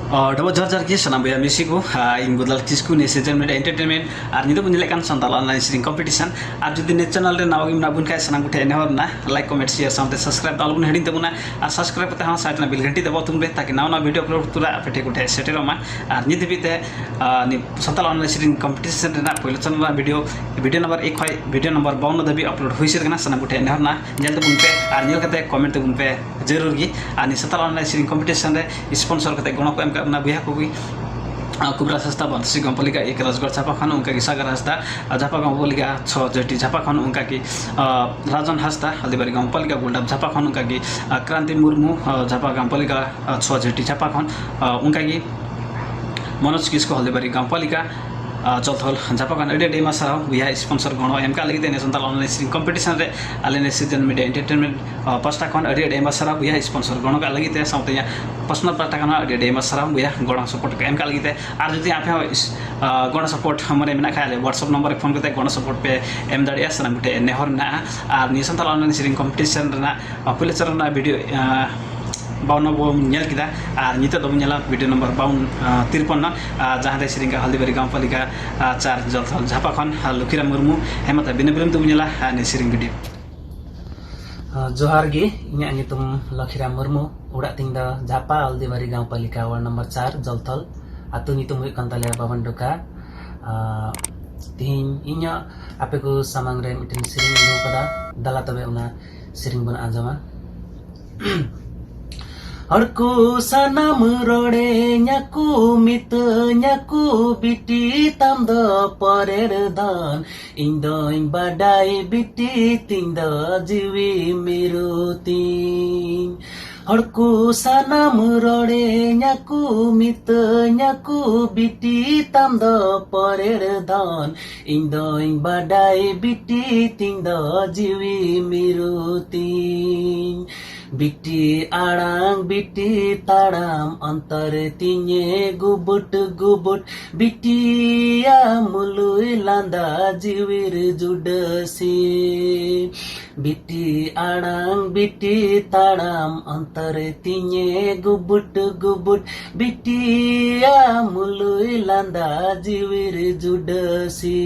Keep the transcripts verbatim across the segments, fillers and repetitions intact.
ᱚ, ᱰᱚᱵᱚᱞ ᱡᱚᱦᱟᱨ ᱡᱚᱦᱟᱨ ᱜᱮ ᱥᱟᱱᱟᱢ ᱵᱚᱭᱦᱟ ᱢᱤᱥᱤ ᱠᱚ᱾ ᱦᱟ, ᱤᱧ ᱵᱚᱫᱟᱞ ᱠᱤᱥᱠᱩ, ᱱᱤᱭᱟᱹ ᱥᱤᱡᱮᱱ ᱢᱤᱰᱤᱭᱟ ᱮᱱᱴᱟᱨᱴᱮᱱᱢᱮᱱᱴ, ᱟᱨ ᱱᱤᱛᱚᱜ ᱵᱚᱱ ᱧᱮᱞᱮᱫ ᱠᱟᱱ ᱥᱟᱱᱛᱟᱲ ᱚᱱᱞᱟᱭᱤᱱ ᱥᱮᱨᱮᱧ ᱠᱚᱢᱯᱤᱴᱤᱥᱚᱱ᱾ ᱟᱨ ᱡᱩᱫᱤ ᱱᱤᱭᱟᱹ ᱪᱮᱱᱮᱞ ᱨᱮ ᱱᱟᱣᱟ ᱜᱮ ᱢᱮᱱᱟᱜ ᱵᱚᱱ ᱠᱷᱟᱡ, ᱥᱟᱱᱟᱢ ᱠᱚᱴᱷᱮᱱ ᱱᱮᱦᱚᱨ ᱨᱮᱱᱟᱜ ᱞᱟᱭᱤᱠ, ᱠᱚᱢᱮᱱᱴ, ᱥᱮᱭᱟᱨ ᱥᱟᱶᱛᱮ ᱥᱟᱵᱥᱠᱨᱟᱭᱤᱵ ᱫᱚ ᱟᱞᱚ ᱵᱚᱱ ᱦᱤᱲᱤᱧ ᱛᱟᱵᱚᱱᱟ᱾ ᱟᱨ ᱥᱟᱵᱥᱠᱨᱟᱭᱤᱵ ᱠᱟᱛᱮ ᱦᱚᱸ ᱥᱟᱭᱤᱰ ᱨᱮᱱᱟᱜ ᱵᱮᱞ ᱜᱷᱟᱱᱴᱤ ᱫᱟᱵᱟᱣ ᱛᱟᱵᱚᱱ ᱯᱮ, ᱛᱟᱠᱤ ᱱᱟᱣᱟ ᱱᱟᱣᱟ ᱵᱷᱤᱰᱤᱭᱳ ᱟᱯᱞᱳᱰ ᱛᱩᱨᱟᱜ ᱟᱯᱮ ᱴᱷᱮᱱ ᱠᱚᱴᱷᱮᱱ ᱥᱮᱴᱮᱨᱚᱜ ᱢᱟ᱾ ᱟᱨ ᱱᱤᱛ ᱫᱷᱟᱹᱵᱤᱡ ᱛᱮ, ᱟ, ᱱᱤᱭᱟᱹ ᱥᱟᱱᱛᱟᱲ ᱚᱱᱞᱟᱭᱤᱱ ᱥᱮᱨᱮᱧ ᱠᱚᱢᱯᱤᱴᱤᱥᱚᱱ ᱨᱮᱱᱟᱜ ᱯᱳᱭᱞᱳ ᱪᱟᱱᱟᱞ ᱨᱮᱱᱟᱜ ᱵᱷᱤᱰᱤᱭᱳ, ᱵᱷᱤᱰᱤᱭᱳ ᱱᱟᱢᱵᱟᱨ ᱮᱠ ᱠᱷᱚᱱ ᱵᱷᱤᱰᱤᱭᱳ ᱱᱟᱢᱵᱟᱨ ᱵᱟᱣᱱᱱᱚ ᱫᱷᱟᱹᱵᱤᱡ ᱟᱯᱞᱳᱰ ᱦᱩᱭ ᱥᱟᱹᱛ ᱠᱟᱱᱟ᱾ ᱥᱟᱱᱟᱢ ᱠᱚᱴᱷᱮᱱ ᱱᱮᱦᱚᱨ ᱨᱮᱱᱟᱜ ᱧᱮᱞ ᱛᱟᱵᱚᱱ ᱯᱮ ᱟᱨ ᱧᱮᱞ ᱠᱟᱛᱮ ᱠᱚᱢᱮᱱᱴ ᱛᱟᱵᱚᱱ ᱯᱮ ᱡᱟᱹᱨᱩᱲ ᱜᱮ᱾ ᱟᱨ ᱱᱤᱭᱟᱹ ᱥᱟᱱᱛᱟᱲ ᱚᱱᱞᱟᱭᱤᱱ ᱥᱮᱨᱮᱧ ᱠᱚᱢᱯᱤᱴᱤᱥᱚᱱ ᱨᱮ ᱥᱯᱚᱱᱥᱚᱨ ᱠᱟᱛᱮ ᱜᱚᱲᱚ ᱠᱚ ᱮᱢ ᱠᱟᱜ ᱵᱚᱱᱟ ᱵᱚᱭᱦᱟ ᱠᱚᱜᱮ, ᱟᱸ, ᱠᱩᱵᱨᱟᱡᱽ ᱦᱟᱸᱥᱫᱟ, ᱵᱟᱱᱥᱤ ᱜᱟᱢᱯᱟᱞᱤᱠᱟ, ᱮᱠ ᱨᱟᱡᱽᱜᱚᱲ ᱡᱷᱟᱯᱟ ᱠᱷᱚᱱ, ᱚᱱᱠᱟ ᱜᱮ ᱥᱟᱜᱟᱨ ᱦᱟᱸᱥᱫᱟ, ᱟᱸ, ᱡᱷᱟᱯᱟ ᱜᱟᱢᱯᱟᱞᱤᱠᱟ, ᱪᱷᱚ ᱡᱷᱟᱹᱴᱤ ᱡᱷᱟᱯᱟ ᱠᱷᱚᱱ, ᱚᱱᱠᱟ ᱜᱮ, ᱟᱸ, ᱨᱟᱡᱚᱱ ᱦᱟᱸᱥᱫᱟ, ᱦᱟᱞᱫᱤᱵᱟᱨᱤ ᱜᱟᱢᱯᱟᱞᱤᱠᱟ, ᱜᱳᱞᱰᱟᱯ ᱡᱷᱟᱯᱟ ᱠᱷᱚᱱ, ᱚᱱᱠᱟ ᱜᱮ, ᱟᱸ, ᱠᱨᱟᱱᱛᱤ ᱢᱩᱨᱢᱩ, ᱟᱸ, ᱡᱷᱟᱯᱟ ᱜᱟᱢᱯᱟᱞᱤᱠᱟ, ᱟᱸ, ᱪᱷᱚ ᱡᱷᱟᱹᱴᱤ ᱡᱷᱟᱯᱟ ᱠᱷᱚᱱ, ᱟᱸ, ᱚᱱᱠᱟ ᱜᱮ ᱢᱚᱱᱳᱡᱽ ᱠᱤᱥᱠᱩ, ᱦᱟᱞᱫᱤᱵᱟᱨᱤ ᱜᱟᱢᱯᱟᱞᱤᱠᱟ, ᱟᱸ, ᱡᱚᱞᱛᱷᱚᱞ ᱡᱷᱟᱯᱟ ᱠᱷᱚᱱ᱾ ᱟᱹᱰᱤ ᱟᱹᱰᱤ ᱟᱭᱢᱟ ᱥᱟᱨᱦᱟᱣ ᱵᱚᱭᱦᱟ ᱥᱯᱚᱱᱥᱚᱨ ᱜᱚᱲᱚ ᱮᱢ ᱠᱟᱜ ᱞᱟᱹᱜᱤᱫ ᱛᱮ ᱱᱤᱭᱟᱹ ᱥᱟᱱᱛᱟᱲ ᱚᱱᱞᱟᱭᱤᱱ ᱥᱮᱨᱮᱧ ᱠᱚᱢᱯᱤᱴᱤᱥᱚᱱ ᱨᱮ᱾ ᱟᱞᱮ ᱱᱤᱭᱟᱹ ᱥᱤᱡᱮᱱ ᱢᱤᱰᱤᱭᱟ ᱮᱱᱴᱟᱨᱴᱮᱱᱢᱮᱱᱴ, ᱟᱸ, ᱯᱟᱥᱴᱟ ᱠᱷᱚᱱ ᱟᱹᱰᱤ ᱟᱹᱰᱤ ᱟᱭᱢᱟ ᱥᱟᱨᱦᱟᱣ ᱵᱚᱭᱦᱟ ᱥᱯᱚᱱᱥᱚᱨ ᱜᱚᱲᱚ ᱠᱟᱜ ᱞᱟᱹᱜᱤᱫ ᱛᱮ, ᱥᱟᱶᱛᱮ ᱤᱧᱟᱹᱜ ᱯᱟᱨᱥᱚᱱᱟᱞ ᱯᱟᱦᱴᱟ ᱠᱷᱚᱱ ᱦᱚᱸ ᱟᱹᱰᱤ ᱟᱹᱰᱤ ᱟᱭᱢᱟ ᱥᱟᱨᱦᱟᱣ ᱵᱚᱭᱦᱟ ᱜᱚᱲᱚ ᱥᱚᱯᱳᱨᱴ ᱠᱚ ᱮᱢ ᱠᱟᱜ ᱞᱟᱹᱜᱤᱫ ᱛᱮ᱾ ᱟᱨ ᱡᱩᱫᱤ ᱟᱯᱮ ᱦᱚᱸ ᱤᱥ-, ᱟᱸ, ᱜᱚᱲᱚ ᱥᱚᱯᱳᱨᱴ ᱢᱚᱱᱮ ᱢᱮᱱᱟᱜ ᱠᱷᱟᱡ, ᱟᱞᱮ WhatsApp ᱱᱚᱢᱵᱚᱨ ᱨᱮ ᱯᱷᱳᱱ ᱠᱟᱛᱮ ᱜᱚᱲᱚ ᱥᱚᱯᱳᱨᱴ ᱯᱮ ᱮᱢ ᱫᱟᱲᱮᱭᱟᱜᱼᱟ, ᱥᱟᱱᱟᱢ ᱠᱚᱴᱷᱮᱱ ᱱᱮᱦᱚᱨ ᱢᱮᱱᱟᱜᱼᱟ᱾ ᱟᱨ ᱱᱤᱭᱟᱹ ᱥᱟᱱᱛᱟᱲ ᱚᱱᱞᱟᱭᱤᱱ ᱥᱮᱨᱮᱧ ᱠᱚᱢᱯᱤᱴᱤᱥᱚᱱ ᱨᱮᱱᱟᱜ, ᱟᱸ, ᱯᱳᱭᱞᱳ ᱪᱟᱨ ᱨᱮᱱᱟᱜ ᱵᱷᱤᱰᱤᱭᱳ, ᱟᱸ, ᱵᱟᱣᱱᱱᱚ ᱵᱚᱱ ᱧᱮᱞ ᱠᱮᱫᱟ᱾ ᱟᱨ ᱱᱤᱛᱚᱜ ᱫᱚᱵᱚᱱ ᱧᱮᱞᱟ ᱵᱷᱤᱰᱤᱭᱳ ᱱᱚᱢᱵᱚᱨ ᱵᱟᱣᱩᱱ, ᱟᱸ, ᱛᱤᱨᱯᱚᱱᱱᱚ, ᱟᱨ ᱡᱟᱦᱟᱸ ᱨᱮ ᱥᱮᱨᱮᱧ ᱠᱟᱜ ᱦᱟᱞᱫᱤᱵᱟᱨᱤ ᱜᱟᱢᱯᱟᱞᱤᱠᱟ, ᱟᱨ ᱪᱟᱨ ᱡᱚᱞᱛᱷᱚᱞ ᱡᱷᱟᱯᱟ ᱠᱷᱚᱱ, ᱟᱨ ᱞᱩᱠᱷᱤᱨᱟᱢ ᱢᱩᱨᱢᱩ᱾ ᱦᱮᱸ, ᱢᱟ ᱛᱚᱵᱮ ᱵᱤᱱᱟᱹ ᱵᱤᱞᱚᱢ ᱛᱮᱵᱚᱱ ᱧᱮᱞᱟ, ᱟᱨ ᱱᱤᱭᱟᱹ ᱥᱮᱨᱮᱧ ᱵᱷᱤᱰᱤᱭᱳ᱾ ᱟᱸ, ᱡᱚᱦᱟᱨ ᱜᱮ, ᱤᱧᱟᱹᱜ ᱧᱩᱛᱩᱢ ᱞᱚᱠᱷᱤᱨᱟᱢ ᱢᱩᱨᱢᱩ, ᱚᱲᱟᱜ ᱛᱤᱧ ᱫᱚ ᱡᱷᱟᱯᱟ ᱦᱟᱞᱫᱤᱵᱟᱨᱤ ᱜᱟᱢᱯᱟᱞᱤᱠᱟ, ᱣᱟᱨᱰ ᱱᱚᱢᱵᱚᱨ ᱪᱟᱨ, ᱡᱚᱞᱛᱷᱚᱞ᱾ ᱟᱹᱛᱩ ᱧᱩᱛᱩᱢ ᱦᱩᱭᱩᱜ ᱠᱟᱱ ᱛᱟᱞᱮᱭᱟ ᱵᱟᱵᱟᱱᱰᱩᱠᱟ᱾ ᱟᱸ, ᱛᱤᱦᱤᱧ ᱤᱧᱟᱹᱜ ᱟᱯᱮ ᱠᱚ ᱥᱟᱢᱟᱝ ᱨᱮ ᱢᱤᱫᱴᱮᱱ ᱥᱮᱨᱮᱧ ᱤᱧ ᱟᱹᱜᱩ ᱠᱟᱫᱟ, ᱫᱟᱞᱟ ᱛᱚᱵᱮ ᱚᱱᱟ ᱥᱮᱨᱮᱧ ᱵᱚᱱ ᱟᱸᱡᱚᱢᱟ᱾ ᱦᱚᱲ ᱠᱚ ᱥᱟᱱᱟᱢ ᱨᱚᱲᱮᱧᱟ ᱠᱚ, ᱢᱤᱛᱟᱹᱧᱟ ᱠᱚ, ᱵᱤᱴᱤ ᱛᱟᱢ ᱫᱚ ᱯᱚᱨᱮᱨ ᱫᱷᱚᱱ᱾ ᱤᱧ ᱫᱚᱧ ᱵᱟᱰᱟᱭ ᱵᱤᱴᱤ ᱛᱤᱧ ᱫᱚ ᱡᱤᱣᱤ ᱢᱤᱨᱩ ᱛᱤᱧ᱾ ᱦᱚᱲ ᱠᱚ ᱥᱟᱱᱟᱢ ᱨᱚᱲᱮᱧᱟ ᱠᱚ, ᱢᱤᱛᱟᱹᱧᱟ ᱠᱚ, ᱵᱤᱴᱤ ᱛᱟᱢ ᱫᱚ ᱯᱚᱨᱮᱨ ᱫᱷᱚᱱ᱾ ᱤᱧ ᱫᱚᱧ ᱵᱟᱰᱟᱭ ᱵᱤᱴᱤ ᱛᱤᱧ ᱫᱚ ᱡᱤᱣᱤ ᱢᱤᱨᱩ ᱛᱤᱧ᱾ ᱵᱤᱴᱤ ᱟᱲᱟᱝ ᱵᱤᱴᱤ ᱛᱟᱲᱟᱢ ᱚᱱᱛᱚᱨ ᱛᱤᱧᱮ ᱜᱩᱵᱩᱴ ᱜᱩᱵᱩᱴ, ᱵᱤᱴᱤᱭᱟ ᱢᱩᱞᱩᱭ ᱞᱟᱸᱫᱟ ᱡᱤᱣᱤᱨ ᱡᱩᱰᱟᱹᱥᱤ᱾ ᱵᱤᱴᱤ ᱟᱲᱟᱝ ᱵᱤᱴᱤ ᱛᱟᱲᱟᱢ ᱚᱱᱛᱚᱨ ᱛᱤᱧᱮ ᱜᱩᱵᱩᱴ ᱜᱩᱵᱩᱴ, ᱵᱤᱴᱤᱭᱟ ᱢᱩᱞᱩᱭ ᱞᱟᱸᱫᱟ ᱡᱤᱣᱤᱨ ᱡᱩᱰᱟᱹᱥᱤ᱾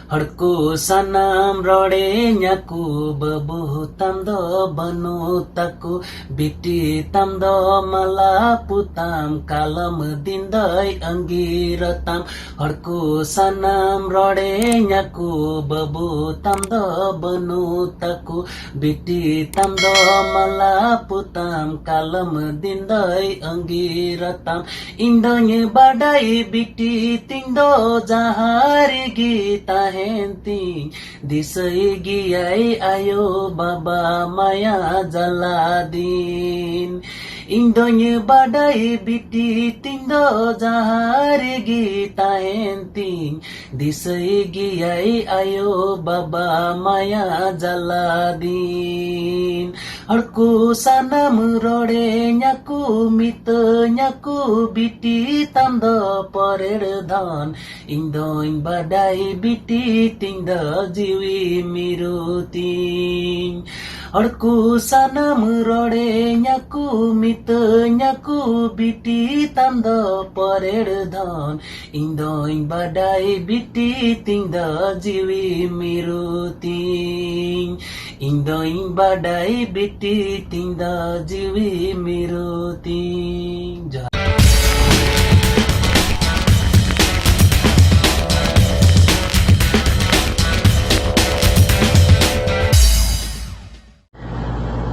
ᱦᱚᱲ ᱠᱚ ᱥᱟᱱᱟᱢ ᱨᱚᱲᱮᱧᱟ ᱠᱚ, ᱵᱟᱹᱵᱩ ᱛᱟᱢ ᱫᱚ ᱵᱟᱹᱱᱩᱜ ᱛᱟᱠᱚ, ᱵᱤᱴᱤ ᱛᱟᱢ ᱫᱚ ᱢᱟᱞᱟ ᱯᱩᱛᱟᱢ, ᱠᱟᱞᱚᱢ ᱫᱤᱱ ᱫᱚᱭ ᱟᱸᱜᱤᱨᱚᱛᱟᱢ᱾ ᱦᱚᱲ ᱠᱚ ᱥᱟᱱᱟᱢ ᱨᱚᱲᱮᱧᱟ ᱠᱚ, ᱵᱟᱹᱵᱩ ᱛᱟᱢ ᱫᱚ ᱵᱟᱹᱱᱩᱜ ᱛᱟᱠᱚ, ᱵᱤᱴᱤ ᱛᱟᱢ ᱫᱚ ᱢᱟᱞᱟ ᱯᱩᱛᱟᱢ, ᱠᱟᱞᱚᱢ ᱫᱤᱱ ᱫᱚᱭ ᱟᱸᱜᱤᱨᱚᱛᱟᱢ᱾ ᱤᱧ ᱫᱚᱧ ᱵᱟᱰᱟᱭ ᱵᱤᱴᱤ ᱛᱤᱧ ᱫᱚ ᱡᱟᱦᱟᱸ ᱨᱮᱜᱮ ᱛᱟᱦᱮᱱ ᱛᱤᱧ, ᱫᱤᱥᱟᱹᱭ ᱜᱮᱭᱟᱭ ᱟᱭᱳ ᱵᱟᱵᱟ ᱢᱟᱭᱟ ᱡᱟᱞᱟ ᱫᱤᱱ᱾ ᱤᱧ ᱫᱚᱧ ᱵᱟᱰᱟᱭ ᱵᱤᱴᱤ ᱛᱤᱧ ᱫᱚ ᱡᱟᱦᱟᱸ ᱨᱮᱜᱮ ᱛᱟᱦᱮᱱ ᱛᱤᱧ, ᱫᱤᱥᱟᱹᱭ ᱜᱮᱭᱟᱭ ᱟᱭᱳ ᱵᱟᱵᱟ ᱢᱟᱭᱟ ᱡᱟᱞᱟ ᱫᱤᱱ᱾ ᱦᱚᱲ ᱠᱚ ᱥᱟᱱᱟᱢ ᱨᱚᱲᱮᱧᱟ ᱠᱚ, ᱢᱤᱛᱟᱹᱧᱟ ᱠᱚ ᱵᱤᱴᱤ ᱛᱟᱢ ᱫᱚ ᱯᱚᱨᱮᱨ ᱫᱷᱚᱱ᱾ ᱤᱧ ᱫᱚᱧ ᱵᱟᱰᱟᱭ ᱵᱤᱴᱤ ᱛᱤᱧ ᱫᱚ ᱡᱤᱣᱤ ᱢᱤᱨᱩ ᱛᱤᱧ᱾ ᱦᱚᱲ ᱠᱚ ᱥᱟᱱᱟᱢ ᱨᱚᱲᱮᱧᱟ ᱠᱚ, ᱢᱤᱛᱟᱹᱧᱟ ᱠᱚ ᱵᱤᱴᱤ ᱛᱟᱢ ᱫᱚ ᱯᱚᱨᱮᱲ ᱫᱷᱚᱱ᱾ ᱤᱧ ᱫᱚᱧ ᱵᱟᱰᱟᱭ ᱵᱤᱴᱤ ᱛᱤᱧ ᱫᱚ ᱡᱤᱣᱤ ᱢᱤᱨᱩ ᱛᱤᱧ᱾ ᱤᱧ ᱫᱚᱧ ᱵᱟᱰᱟᱭ ᱵᱤᱴᱤ ᱛᱤᱧ ᱫᱚ ᱡᱤᱣᱤ ᱢᱤᱨᱩ ᱛᱤᱧ᱾ ᱡᱚᱦᱟᱨ᱾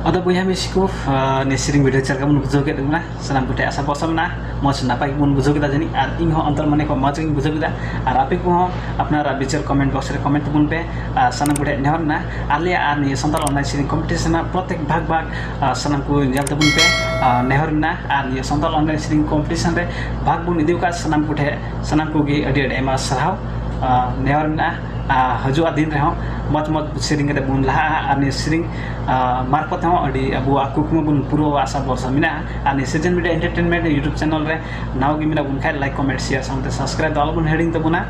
ᱟᱫᱚ ᱵᱚᱭᱦᱟ ᱢᱤᱥᱤ ᱠᱚ, ᱟᱸ, ᱱᱤᱭᱟᱹ ᱥᱮᱨᱮᱧ video ᱪᱮᱫ ᱞᱮᱠᱟ ᱵᱚᱱ ᱵᱩᱡᱷᱟᱹᱣ ᱠᱮᱫ ᱛᱟᱵᱚᱱᱟ? ᱥᱟᱱᱟᱢ ᱠᱚᱴᱷᱮᱱ ᱟᱥᱟ ᱯᱚᱥᱚᱱ ᱢᱮᱱᱟᱜᱼᱟ, ᱢᱚᱡᱽ ᱱᱟᱯᱟᱭ ᱜᱮᱵᱚᱱ ᱵᱩᱡᱷᱟᱹᱣ ᱠᱮᱫᱟ ᱡᱟᱹᱱᱤᱡ, ᱟᱨ ᱤᱧ ᱦᱚᱸ ᱚᱱᱛᱚᱨ ᱢᱚᱱᱮ ᱠᱷᱚᱱ ᱢᱚᱡᱽ ᱜᱤᱧ ᱵᱩᱡᱷᱟᱹᱣ ᱠᱮᱫᱟ᱾ ᱟᱨ ᱟᱯᱮ ᱠᱚᱦᱚᱸ ᱟᱯᱱᱟᱨᱟᱜ ᱵᱤᱪᱟᱹᱨ comment box ᱨᱮ comment ᱛᱟᱵᱚᱱ ᱯᱮ᱾ ᱟᱨ ᱥᱟᱱᱟᱢ ᱠᱚᱴᱷᱮᱱ ᱱᱮᱦᱚᱨ ᱢᱮᱱᱟᱜᱼᱟ, ᱟᱞᱮᱭᱟᱜ ᱟᱨ ᱱᱤᱭᱟᱹ ᱥᱟᱱᱛᱟᱲ online ᱥᱮᱨᱮᱧ competition ᱨᱮᱱᱟᱜ ᱯᱨᱚᱛᱮᱠ ᱵᱷᱟᱜᱽ ᱵᱷᱟᱜᱽ, ᱟᱨ ᱥᱟᱱᱟᱢ ᱠᱚ ᱧᱮᱞ ᱛᱟᱵᱚᱱ ᱯᱮ᱾ ᱟᱨ ᱱᱮᱦᱚᱨ ᱢᱮᱱᱟᱜᱼᱟ, ᱟᱨ ᱱᱤᱭᱟᱹ ᱥᱟᱱᱛᱟᱲ online ᱥᱮᱨᱮᱧ competition ᱨᱮ ᱵᱷᱟᱜᱽ ᱵᱚᱱ ᱤᱫᱤ ᱟᱠᱟᱫ ᱥᱟᱱᱟᱢ ᱠᱚᱴᱷᱮᱱ, ᱥᱟᱱᱟᱢ ᱠᱚᱜᱮ ᱟᱹᱰᱤ ᱟᱹᱰᱤ ᱟᱭᱢᱟ ᱥᱟᱨᱦᱟᱣ, ᱟᱨ ᱱᱮᱦᱚᱨ ᱢᱮᱱᱟᱜᱼᱟ᱾ ᱟᱨ ᱦᱤᱡᱩᱜᱼᱟ ᱫᱤᱱ ᱨᱮᱦᱚᱸ ᱢᱚᱡᱽ ᱢᱚᱡᱽ ᱥᱮᱨᱮᱧ ᱠᱟᱛᱮ ᱵᱚᱱ ᱞᱟᱦᱟᱜᱼᱟ᱾ ᱟᱨ ᱱᱤᱭᱟᱹ ᱥᱮᱨᱮᱧ ᱟᱨ ᱢᱟᱨᱯᱷᱚᱛ ᱛᱮᱦᱚᱸ ᱟᱹᱰᱤ ᱟᱵᱚᱣᱟᱜ ᱠᱩᱠᱢᱩ ᱵᱚᱱ ᱯᱩᱨᱟᱹᱣᱟ, ᱟᱥᱟ ᱵᱷᱚᱨᱥᱟ ᱢᱮᱱᱟᱜᱼᱟ᱾ ᱟᱨ ᱱᱤᱭᱟᱹ ᱥᱤᱡᱮᱱ ᱢᱤᱰᱤᱭᱟ ᱮᱱᱴᱟᱨᱴᱮᱱᱢᱮᱱᱴ YouTube ᱪᱮᱱᱮᱞ ᱨᱮ ᱱᱟᱣᱟ ᱜᱮ ᱢᱮᱱᱟᱜ ᱵᱚᱱ ᱠᱷᱟᱡ, ᱞᱟᱭᱤᱠ, ᱠᱚᱢᱮᱱᱴ, ᱥᱮᱭᱟᱨ ᱥᱟᱶᱛᱮ ᱥᱟᱵᱥᱠᱨᱟᱭᱤᱵ ᱫᱚ ᱟᱞᱚ ᱵᱚᱱ ᱦᱤᱲᱤᱧ ᱛᱟᱵᱚᱱᱟ᱾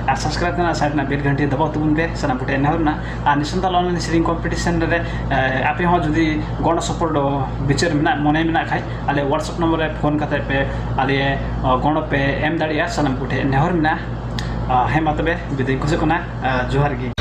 ᱟᱨ ᱥᱟᱵᱥᱠᱨᱟᱭᱤᱵ ᱠᱟᱱᱟ ᱥᱟᱭᱤᱰ ᱨᱮᱱᱟᱜ ᱵᱮᱞ ᱜᱷᱟᱱᱴᱤ ᱫᱟᱵᱟᱣ ᱛᱟᱵᱚᱱ ᱯᱮ, ᱥᱟᱱᱟᱢ ᱠᱚᱴᱷᱮᱱ ᱱᱮᱦᱚᱨ ᱨᱮᱱᱟᱜ᱾ ᱟᱨ ᱱᱤᱭᱟᱹ ᱥᱟᱱᱛᱟᱲ ᱚᱱᱞᱟᱭᱤᱱ ᱥᱮᱨᱮᱧ ᱠᱚᱢᱯᱤᱴᱤᱥᱚᱱ ᱨᱮ ᱮ, ᱟᱯᱮ ᱦᱚᱸ ᱡᱩᱫᱤ ᱜᱚᱲᱚ ᱥᱚᱯᱚᱦᱚᱫ ᱵᱤᱪᱟᱹᱨ ᱢᱮᱱᱟᱜ, ᱢᱚᱱᱮ ᱢᱮᱱᱟᱜ ᱠᱷᱟᱡ, ᱟᱞᱮ WhatsApp ᱱᱚᱢᱵᱚᱨ ᱨᱮ ᱯᱷᱳᱱ ᱠᱟᱛᱮ ᱯᱮ ᱟᱞᱮ ᱜᱚᱲᱚ ᱯᱮ ᱮᱢ ᱫᱟᱲᱮᱭᱟᱜᱼᱟ᱾ ᱥᱟᱱᱟᱢ ᱠᱚᱴᱷᱮᱱ ᱱᱮᱦᱚᱨ ᱢᱮᱱᱟᱜᱼᱟ᱾ ᱦᱮᱸ, ᱢᱟ ᱛᱚᱵᱮ ᱵᱤᱫᱟᱹᱭ ᱠᱷᱚᱡᱚᱜ ᱠᱟᱱᱟ᱾ ᱡᱚᱦᱟᱨ ᱜᱮ᱾